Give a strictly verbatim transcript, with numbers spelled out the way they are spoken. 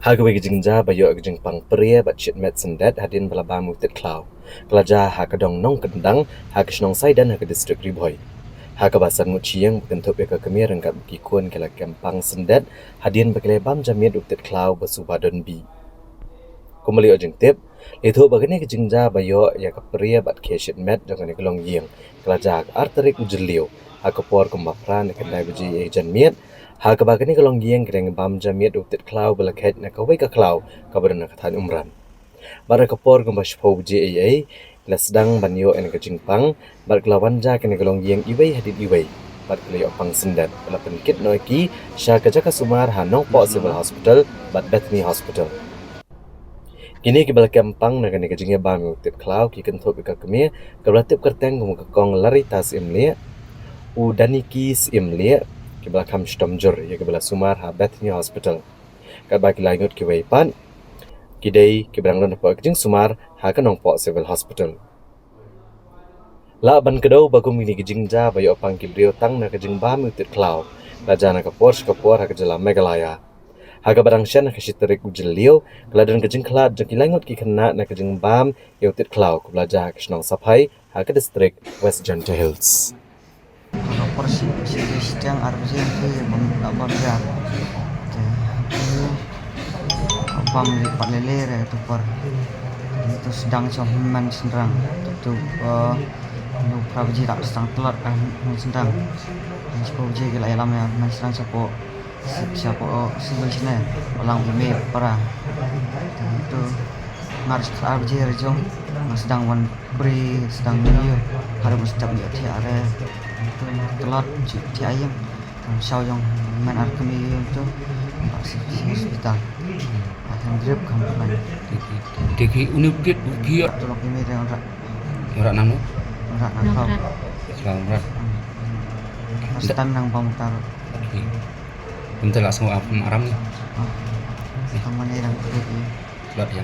Ha kawei ka jingjia ba ïoh ka jingpang prie bad shit met syndet hadien ba la bam u tit khlaw, ka la jia ha ka dong Nongkyndang, ha ka shnong Saidan, ha ka distrik Ri Bhoi. Ha kaba san ngut shi ïing ba kynthup ïa ka kmie ryngkat bad ki khun ki la kem pang syndet hadien ba ki la bam jia miet u tit khlaw ba suba don bih. Kumba la ïoh jingtip, la ïathuh ba kane ka jingjia ba ïoh ïa ka prie bad ka shit met jong kane ka longïing ka la jia ha ka ar tarik u Jylliew, ha ka por kumba phra ne khyndai baje ïa ka janmiet, ha kaba kane ka longïing ka dang bam jia miet u tit khlaw ba la kheit na kawei ka khlaw kaba don ha ka thaiñ Umran. Bad ha ka por kumba shiphew baje eiei, la sdang ban ïoh ïa ka jingpang, bad ka la wan jia kane ka longïing iwei hadien iwei, bad ka la ïoh pang syndet, ka la pynkit noh ïa ki sha ka jaka sumar ha Nongpoh Civil Hospital bad Bethany Hospital. Kine kiba la kem pang na kane ka jingïabam ïa u tit khlaw ki kynthup ïa ka kmie kaba la tip kyrteng kum ka Kong Larita Syiemlieh, u Daniki Syiemlieh, kiba la kham shitom jur ïa kiba la sumar ha Bethany Hospital. Katba ki lai ngut kiwei pat ki dei kiba dang don hapoh ka jingsumar ha ka Nongpoh Civil Hospital. Lah ban kdew ba kum kine ki jingjia ba ïoh pang ki briew tang na ka jingbam ïa u tit khlaw, la jia na ka por sha ka por ha ka jylla Meghalaya. Ha kaba dang shen ha ka shi tarik u Jylliew, ka la don ka jingkhlad jong ki lai ngut ki khynnah na ka jingbam ïa u tit khlaw kaba la jia ha ka shnong Saphai, ha ka distrik West Jaintia Hills. Ka por shi, shi, shi teng ar baje te bam, bam jia. Te, bam li pat lele re tu por. Te sdang sha hynmen shynrang. Te tu, eh, neu phra baje dak sdang tlot, eh, hynmen shynrang. Shiphew baje ki la ïalam ïa hynmen shynrang shapoh, shapoh, eh, civil shane. Balang u mei para. Te tu ngar sha ar baje re jong. Nga sdang wan Bri sdang ngi ïoh, haduh ba step ngi ïoh thiah re. Tlot ju thiah ïing. Tang shaw jong men ar kmie ïoh tu. Ba si si hospital. Ahem grip kam plan. Te ki une update u ki ïoh. Tulok ïoh mei dang rak. Rak nang no? Rak nang kau. Kau rak. Pas tan nang bam tar. Ym te la sngew ap aram ni. Kam mane dang klik ïoh. Tlot ïa.